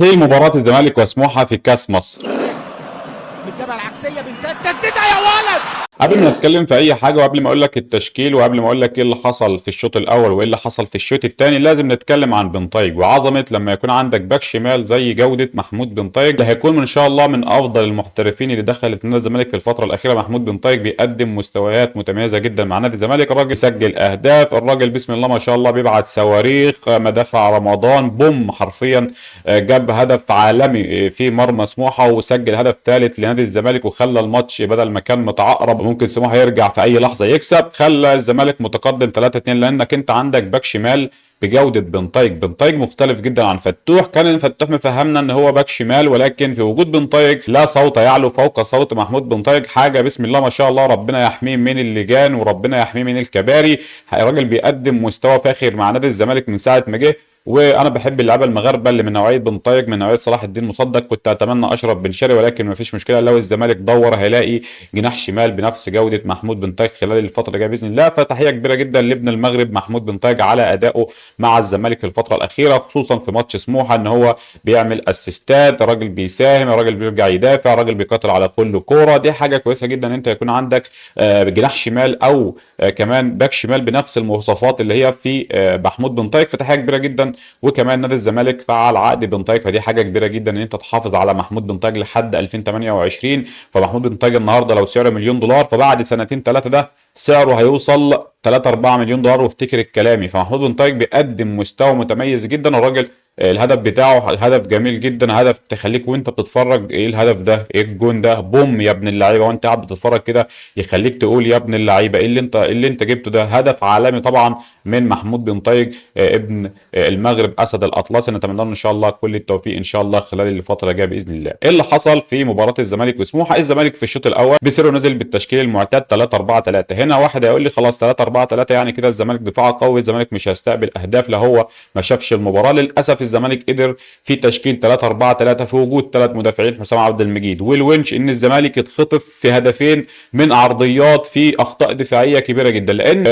تحليل مباراة الزمالك وسموحة في كاس مصر. بالجبهة العكسيه بنتاج تسديده يا ولد. قبل ما نتكلم في اي حاجة وقبل ما اقول لك التشكيل وقبل ما اقول لك ايه اللي حصل في الشوط الاول وايه اللي حصل في الشوط الثاني، لازم نتكلم عن بنطايج وعظمه لما يكون عندك باك شمال زي جوده محمود بنتايج، اللي هيكون ان شاء الله من افضل المحترفين اللي دخلت نادي الزمالك في الفترة الاخيرة. محمود بنتايج بيقدم مستويات متميزة جدا مع نادي الزمالك، الراجل سجل اهداف، الراجل بسم الله ما شاء الله بيبعت صواريخ، مدافع رمضان بوم حرفيا، جاب هدف عالمي في مرمى سموحه وسجل هدف ثالث لنادي الزمالك وخلى الماتش بدل ما كان متعقرب ممكن سموحه يرجع في اي لحظة يكسب، خلى الزمالك متقدم 3-2 لانك انت عندك باك شمال بجوده بنطايج. بنطايج مختلف جدا عن فتوح، كان فتوح مفهمنا ان هو باك شمال، ولكن في وجود بنطايج لا صوت يعلو فوق صوت محمود بنطايج. حاجة بسم الله ما شاء الله، ربنا يحميه من اللجان وربنا يحميه من الكباري. الراجل بيقدم مستوى فاخر مع نادي الزمالك من ساعة ما جه، وانا بحب اللعيبة المغاربة اللي من نوعية بنطايج، من نوعية صلاح الدين مصدق. كنت اتمنى اشرف بن شرقي، ولكن ما فيش مشكلة لو الزمالك دور هيلاقي جناح شمال بنفس جوده محمود بنطايج خلال الفترة الجاية باذن الله. فتحيه كبيرة جدا لابن المغرب محمود بنطايج على ادائه مع الزمالك في الفترة الاخيرة، خصوصا في ماتش سموحه، ان هو بيعمل اسيستات، الراجل بيساهم، الراجل بيرجع يدافع، الراجل بيقاتل على كل كورة. دي حاجة كويسة جدا ان انت يكون عندك جناح شمال او كمان باك شمال بنفس المواصفات اللي هي في محمود بنطايج، فتحيه كبيرة جدا. وكمان نادي الزمالك فعل عقد بنطايج، فدي حاجة كبيرة جدا ان انت تحافظ على محمود بنطايج لحد 2028. فمحمود بنطايج النهارده لو سعره مليون دولار، فبعد سنتين ثلاثة ده سعره هيوصل 3 4 مليون دولار، وافتكر الكلامي. فمحمود بنطايج بيقدم مستوى متميز جدا، الراجل الهدف بتاعه هدف جميل جدا، هدف تخليك وانت بتتفرج ايه الهدف ده، ايه الجون ده، بوم يا ابن اللعيبة، وانت قاعد بتتفرج كده يخليك تقول يا ابن اللعيبة ايه اللي انت ايه اللي انت جبته ده. هدف عالمي طبعا من محمود بنطايج ابن المغرب اسد الاطلسي. نتمنى له ان شاء الله كل التوفيق ان شاء الله خلال الفترة الجاية باذن الله. ايه اللي حصل في مباراة الزمالك وسموحه؟ الزمالك في الشوط الاول بيسيرو نزل بالتشكيل المعتاد 3-4-3. هنا واحد هيقول لي خلاص 3-4-3 يعني كده الزمالك دفاعه قوي، الزمالك مش هيستقبل اهداف، لا هو ما شافش المباراة. للاسف الزمالك قدر في تشكيل 3-4-3 في وجود ثلاث مدافعين حسام عبد المجيد والونش ان الزمالك يتخطف في هدفين من عرضيات في اخطاء دفاعية كبيرة جدا، لان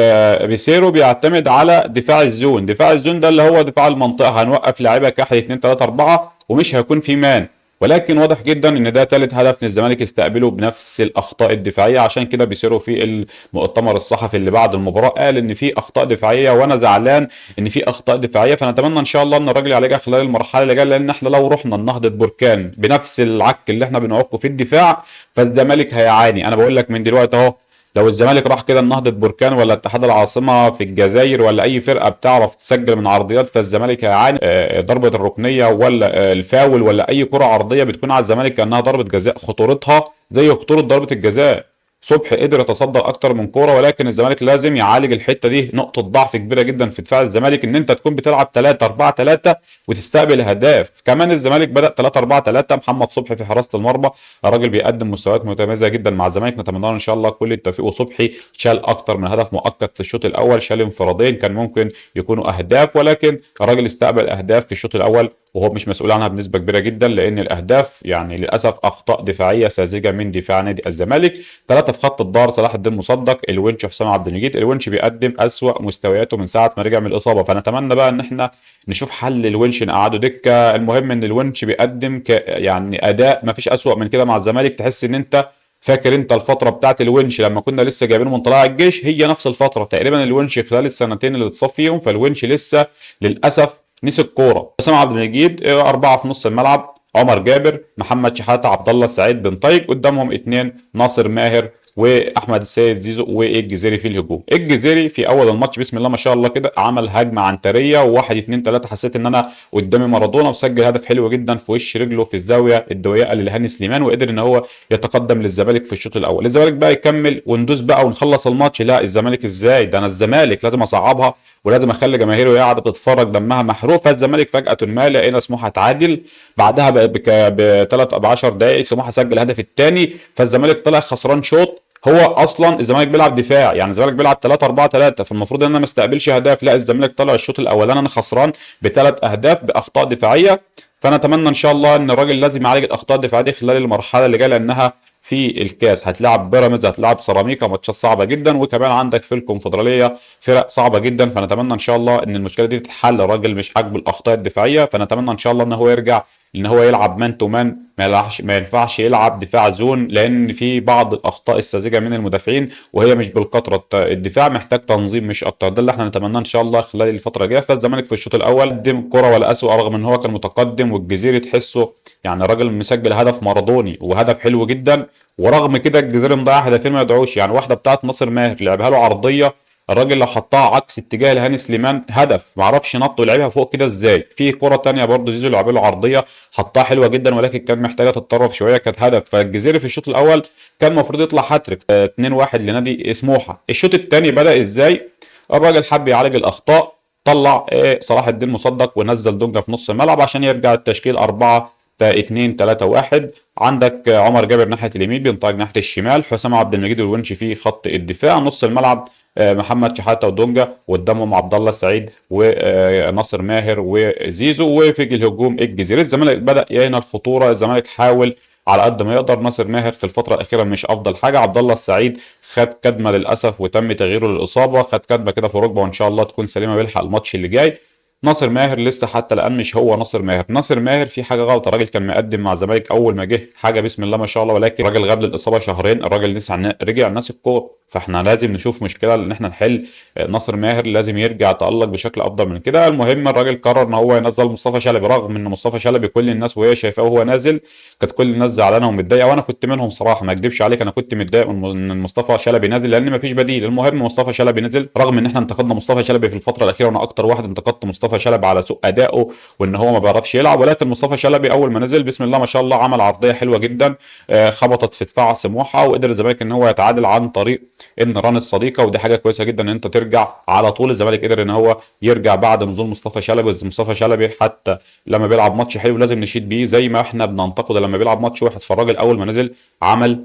بيسيرو بيعتمد على دفاع ال zone. دفاع ال zone ده اللي هو دفاع المنطقة، هنوقف لاعيبه كحد 2 3 4 ومش هيكون في man، ولكن واضح جدا ان ده ثالث هدف للزمالك يستقبله بنفس الاخطاء الدفاعية. عشان كده بيسيرو في المؤتمر الصحفي اللي بعد المباراة قال ان في اخطاء دفاعية وانا زعلان ان في اخطاء دفاعية. فنتمنى ان شاء الله ان الراجل يعالجها خلال المرحلة اللي جاية، لان احنا لو رحنا لنهضه بركان بنفس العك اللي احنا بنعكه في الدفاع فالزمالك هيعاني. انا بقول لك من دلوقتي اهو، لو الزمالك راح كده النهضة بركان ولا اتحاد العاصمة في الجزائر ولا أي فرقة بتعرف تسجل من عرضيات فالزمالك هيعاني. ضربة الركنية ولا الفاول ولا أي كرة عرضية بتكون على الزمالك كأنها ضربة جزاء، خطورتها زي خطورة ضربة الجزاء. صبحي قدر يتصدر اكتر من كورة، ولكن الزمالك لازم يعالج الحتة دي، نقطة ضعف كبيرة جدا في دفاع الزمالك ان انت تكون بتلعب 3-4-3 وتستقبل اهداف. كمان الزمالك بدا 3-4-3، محمد صبحي في حراسة المرمى، الراجل بيقدم مستويات متميزة جدا مع الزمالك، نتمنى له ان شاء الله كل التوفيق. وصبحي شال اكتر من هدف مؤقت في الشوط الاول، شال انفرادين كان ممكن يكونوا اهداف، ولكن الراجل استقبل اهداف في الشوط الاول وهو مش مسؤول عنها بنسبة كبيرة جدا، لان الاهداف يعني للاسف اخطاء دفاعية ساذجة من دفاع نادي الزمالك. ثلاثة في خط الدار صلاح الدين مصدق، الونش، حسام عبد المجيد. الونش بيقدم اسوأ مستوياته من ساعة ما رجع من الاصابة، فنتمنى بقى ان احنا نشوف حل الونش نقعده دكه. المهم ان الونش بيقدم يعني اداء ما فيش اسوأ من كده مع الزمالك. تحس ان انت فاكر انت الفترة بتاعت الونش لما كنا لسه جايبينه من طلائع الجيش، هي نفس الفترة تقريبا. الونش خلال السنتين اللي اتصاب فيهم، فالونش لسه للاسف نسي الكورة. حسام عبد المجيد، اربعة في نص الملعب، عمر جابر، محمد شحاته، عبد الله السعيد، بنطايج، قدامهم اثنين ناصر ماهر واحمد السيد زيزو والجزيري في الهجوم. الجزيري في اول الماتش بسم الله ما شاء الله كده عمل هجمة عنتريه وواحد اتنين تلاتة، حسيت ان انا قدامي مارادونا، وسجل هدف حلو جدا في وش رجله في الزاوية الضيقه للهاني سليمان، وقدر ان هو يتقدم للزمالك في الشوط الاول. الزمالك بقى يكمل وندوس بقى ونخلص الماتش، لا الزمالك ازاي ده، انا الزمالك لازم اصعبها ولازم اخلي جماهيره قاعدة بتتفرج دمها محروق. فالزمالك فجاة ما لقينا سموحه تعادل، بعدها بثلاث ب 10 دقائق سموحه سجل الهدف الثاني، فالزمالك طلع خسران شوط. هو اصلا الزمالك بيلعب دفاع، يعني الزمالك بيلعب 3-4-3، فالمفروض ان انا ما استقبلش اهداف، لا الزمالك طلع الشوط الاولاني انا خسران بثلاث اهداف باخطاء دفاعية. فانا اتمنى ان شاء الله ان الراجل لازم يعالج الاخطاء الدفاعية دي خلال المرحلة اللي جاية، لانها في الكاس هتلعب بيراميدز، هتلعب سيراميكا، ماتشات صعبة جدا، وكمان عندك في الكونفدراليه فرق صعبة جدا. فنتمنى ان شاء الله ان المشكلة دي تتحل، الراجل مش عاجبه الاخطاء الدفاعية، فنتمنى ان شاء الله ان هو يرجع ان هو يلعب man to man، ما ينفعش يلعب دفاع zone، لان في بعض الاخطاء الساذجه من المدافعين وهي مش بالكثرة. الدفاع محتاج تنظيم مش اكتر، ده اللي احنا نتمناه ان شاء الله خلال الفترة الجاية. فالزمالك في الشوط الاول قدم كره ولا اسوء رغم ان هو كان متقدم، والجزيري تحسه يعني الراجل مسجل هدف مارادوني وهدف حلو جدا، ورغم كده الجزيري مضيع هدفين ما يدعوش. يعني واحدة بتاعت ناصر ماهر لعبها له عرضية، الراجل لو حطها عكس اتجاه لهاني سليمان هدف، معرفش نط ولعبها فوق كده ازاي. في كره تانية برضه زيزو لعب له عرضية حطها حلوة جدا، ولكن كان محتاجه تتطرف شوية، كانت هدف. فالجزيري في الشوط الاول كان المفروض يطلع هاتريك، 2-1 لنادي سموحه. الشوط الثاني بدا ازاي؟ الراجل حب يعالج الاخطاء، طلع صلاح الدين مصدق ونزل دونجا في نص الملعب عشان يرجع التشكيل 4-2-3-1. عندك عمر جابر ناحية اليمين، بينطلق ناحية الشمال، حسام عبد المجيد والونش في خط الدفاع. نص الملعب محمد شحاته ودونجا، وقدامهم عبد الله السعيد وناصر ماهر وزيزو، وفي الهجوم الجزيري. الزمالك بدا ينال الخطورة، الزمالك حاول على قد ما يقدر. ناصر ماهر في الفترة الاخيرة مش افضل حاجة. عبد الله السعيد خد كدمه للاسف وتم تغييره للاصابة، خد كدمه كده في ركبه وان شاء الله تكون سليمة ويلحق الماتش اللي جاي. ناصر ماهر لسه حتى الان مش هو ناصر ماهر. ناصر ماهر في حاجة غلط، الراجل كان مقدم مع الزمالك اول ما جه حاجة بسم الله ما شاء الله، ولكن الراجل غاب للاصابة شهرين، الراجل لسه رجع ناس الكورة. فاحنا لازم نشوف مشكلة ان احنا نحل. ناصر ماهر لازم يرجع يتالق بشكل افضل من كده. المهم الراجل قرر ان هو ينزل مصطفى شلبي، رغم ان مصطفى شلبي كل الناس وهي شايفاه وهو نازل كانت كل الناس زعلانة ومتضايقه، وانا كنت منهم صراحة، ما اكدبش عليك انا كنت متضايق من مصطفى شلبي نازل لان ما فيش بديل. المهم مصطفى شلبي نزل، رغم ان احنا انتقدنا مصطفى شلبي في الفترة الاخيرة، وانا اكتر واحد انتقدت مصطفى شلبي على سوء ادائه وان هو ما بيعرفش يلعب، ولكن مصطفى شلبي اول ما نزل بسم الله ما شاء الله عمل عرضية حلوة جدا، خبطت في دفاع سموحه، وقدر الزمالك ان هو يتعادل عن طريق النيران الصديقة. ودي حاجة كويسة جدا ان انت ترجع على طول. الزمالك قدر ان هو يرجع بعد نزول مصطفى شلبي. مصطفى شلبي حتى لما بيلعب ماتش حلو لازم نشيد بيه زي ما احنا بننتقده لما بيلعب ماتش واحد. فالراجل اول ما نزل عمل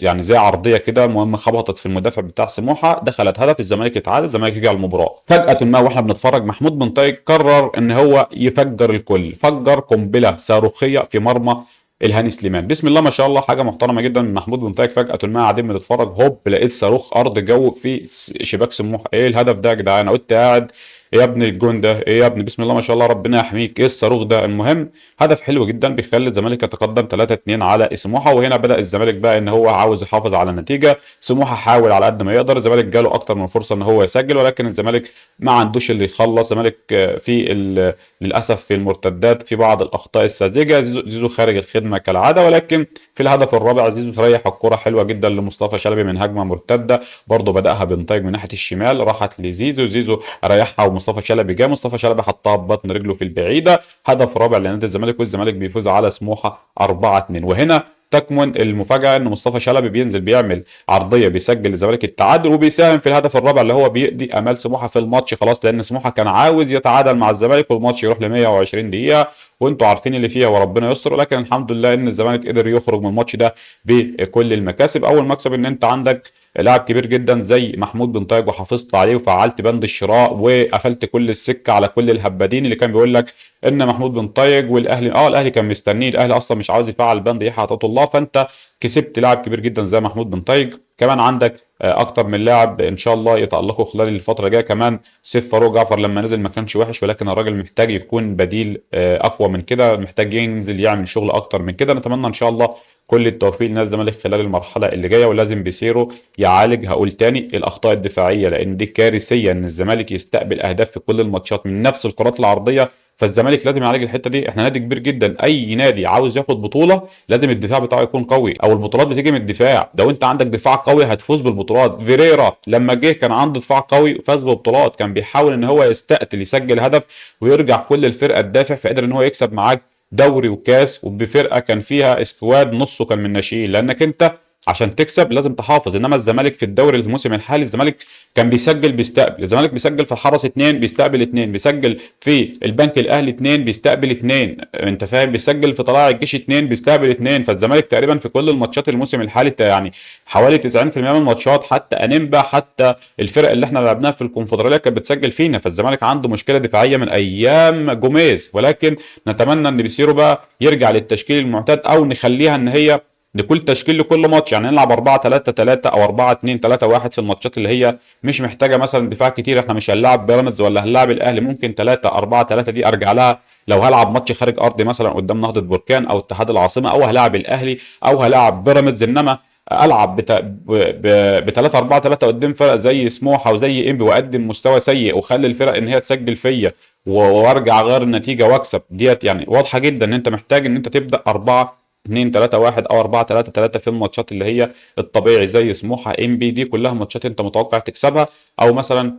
يعني زي عرضية كده، المهم خبطت في المدافع بتاع سموحه، دخلت هدف، الزمالك اتعادل، الزمالك رجع المباراة. فجاة ما واحنا بنتفرج محمود بنطايج قرر ان هو يفجر الكل، فجر قنبلة صاروخيه في مرمى الهاني سليمان. بسم الله ما شاء الله، حاجة محترمه جدا من محمود بنطايج. فجاة ما قاعدين بنتفرج هوب لقيت صاروخ ارض جو في شباك سموحه. ايه الهدف ده يا جدعان؟ قلت قاعد يا ابن الجون ده ايه يا ابني، بسم الله ما شاء الله ربنا يحميك، ايه الصاروخ ده؟ المهم هدف حلو جدا بيخلي الزمالك يتقدم 3-2 على سموحه. وهنا بدا الزمالك بقى ان هو عاوز يحافظ على النتيجة. سموحه حاول على قد ما يقدر، الزمالك جاله اكتر من فرصة ان هو يسجل، ولكن الزمالك ما عندوش اللي يخلص. الزمالك في للاسف في المرتدات في بعض الاخطاء الساذجه، زيزو خارج الخدمة كالعادة، ولكن في الهدف الرابع زيزو ريح الكره حلوة جدا لمصطفى شلبي من هجمة مرتدة، برضه بداها بنطايج من ناحية الشمال، راحت لزيزو، زيزو ريحها ومصطفى شلبي جه، مصطفى شلبي حطها ببطن رجله في البعيدة. هدف رابع لنادي الزمالك، والزمالك بيفوز على سموحه 4-2. وهنا تكمن المفاجاة، ان مصطفى شلبي بينزل بيعمل عرضية بيسجل للزمالك التعادل، وبيساهم في الهدف الرابع اللي هو بيقضي امال سموحه في الماتش خلاص، لان سموحه كان عاوز يتعادل مع الزمالك والماتش يروح ل 120 دقيقة، وانتوا عارفين اللي فيها وربنا يستر. لكن الحمد لله ان الزمالك قدر يخرج من الماتش ده بكل المكاسب. اول مكسب ان انت عندك لاعب كبير جدا زي محمود بنطايج وحافظت عليه وفعلت بند الشراء وقفلت كل السكة على كل الهبادين اللي كان بيقول لك ان محمود بنطايج والاهلي، الاهلي كان مستنيه، الاهلي اصلا مش عاوز يفعل بند يحيى عطية الله، فانت كسبت لاعب كبير جدا زي محمود بنطايج. كمان عندك اكتر من لاعب ان شاء الله يتالقوا خلال الفترة الجاية. كمان سيف فاروق جعفر لما نزل ما كانش وحش، ولكن الراجل محتاج يكون بديل اقوى من كده، محتاج ينزل يعمل شغل اكتر من كده. نتمنى ان شاء الله كل التوفيق لنادي الزمالك خلال المرحلة اللي جاية، ولازم بيسيرو يعالج، هقول تاني، الاخطاء الدفاعية، لان دي كارثية ان الزمالك يستقبل اهداف في كل الماتشات من نفس الكرات العرضية. فالزمالك لازم يعالج الحتة دي. احنا نادي كبير جدا، اي نادي عاوز ياخد بطوله لازم الدفاع بتاعه يكون قوي، او البطولات بتيجي من الدفاع. لو انت عندك دفاع قوي هتفوز بالبطولات. فيريرا لما جه كان عنده دفاع قوي وفاز ببطولات، كان بيحاول ان هو يستقتل يسجل هدف ويرجع كل الفرقة تدافع، فقدر ان هو يكسب معاك دوري وكاس، وبفرقه كان فيها squad نصه كان من الناشئين، لانك انت عشان تكسب لازم تحافظ. انما الزمالك في الدوري الموسم الحالي الزمالك كان بيسجل بيستقبل، الزمالك بيسجل في الحرس 2 بيستقبل 2، بيسجل في البنك الاهلي 2 بيستقبل 2، انت فاهم، بيسجل في طلائع الجيش 2 بيستقبل 2. فالزمالك تقريبا في كل الماتشات الموسم الحالي يعني حوالي 90% من الماتشات، حتى انيمبا حتى الفرق اللي احنا لعبناها في الكونفدراليه كانت بتسجل فينا. فالزمالك عنده مشكلة دفاعية من ايام جوميز، ولكن نتمنى ان بيسيرو بقى يرجع للتشكيل المعتاد، او نخليها ان هي لكل تشكيل لكل ماتش، يعني نلعب 4-3-3 او 4-2-3-1 في الماتشات اللي هي مش محتاجه مثلا دفاع كتير. احنا مش هنلعب بيراميدز ولا هنلعب الاهلي، ممكن 3-4-3 دي ارجع لها لو هلعب ماتش خارج ارضي مثلا قدام نهضة بركان او اتحاد العاصمة، او هلاعب الاهلي، او هلاعب بيراميدز. انما العب ب 3 4 3 قدام فرق زي سموحه وزي انبي واقدم مستوى سيء وخلي الفرق ان هي تسجل فيا وارجع اغير النتيجة واكسب، ديت يعني واضحة جدا ان انت محتاج ان انت تبدا 4 2 3 1 او 4 3 3 في الماتشات اللي هي الطبيعي زي سموحه انبي، دي كلها ماتشات انت متوقع تكسبها. او مثلا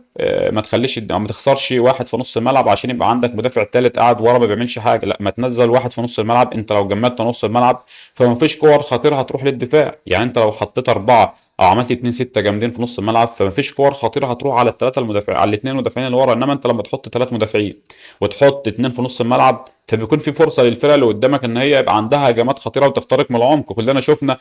ما تخليش او ما تخسرش واحد في نص الملعب عشان يبقى عندك مدافع ثالث قاعد ورا ما بيعملش حاجة، لا ما تنزل واحد في نص الملعب. انت لو جمدت نص الملعب فما فيش كور خطيرة هتروح للدفاع، يعني انت لو حطيت 4 او عملت 2 6 جامدين في نص الملعب فما فيش كور خطيرة هتروح على الثلاثة المدافعين، على الاثنين المدافعين اللي ورا. انما انت لما تحط 3 مدافعين وتحط 2 في نص الملعب فبيكون في فرصة للفرقة اللي قدامك ان هي يبقى عندها هجمات خطيرة وتخترق من العمق. كلنا شفنا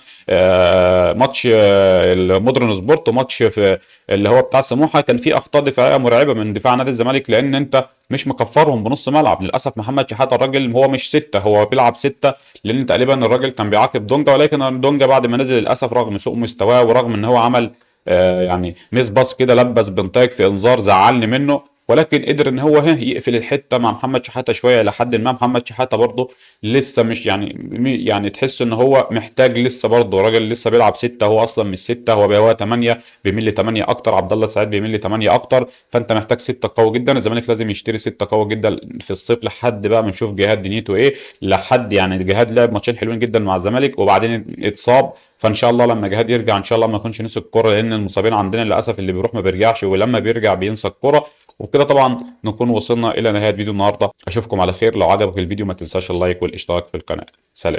ماتش المودرن سبورت وماتش في اللي هو بتاع سموحه، كان في اخطاء دفاعية مرعبة من دفاع نادي الزمالك لان انت مش مكفرهم بنص ملعب. للاسف محمد شحاته الراجل هو مش 6، هو بيلعب 6 لان تقريبا الراجل كان بيعاقب دونجا، ولكن دونجا بعد ما نزل للاسف رغم سوء مستواه ورغم ان هو عمل يعني miss pass كده لبس بنتايج في انذار زعلني منه، ولكن قدر ان هو يقفل الحتة مع محمد شحاته شوية لحد ما. محمد شحاته برضه لسه مش يعني تحس ان هو محتاج لسه برضه، راجل لسه بيلعب 6، هو اصلا مش 6، هو 8، بيميل ل 8 اكتر، عبد الله سعيد بيميل ل 8 اكتر، فانت محتاج 6 قوي جدا. الزمالك لازم يشتري 6 قوي جدا في الصيف لحد بقى ما نشوف جهاد دنيته ايه، لحد يعني جهاد لعب ماتشين حلوين جدا مع الزمالك وبعدين اتصاب، فان شاء الله لما جهاد يرجع ان شاء الله ما يكونش نسي الكورة، لان المصابين عندنا للاسف اللي بيروح ما بيرجعش، ولما بيرجع بينسى الكورة. وبكده طبعا نكون وصلنا الى نهاية فيديو النهارده، اشوفكم على خير. لو عجبك الفيديو ما تنساش ال like والاشتراك في القناة. سلام.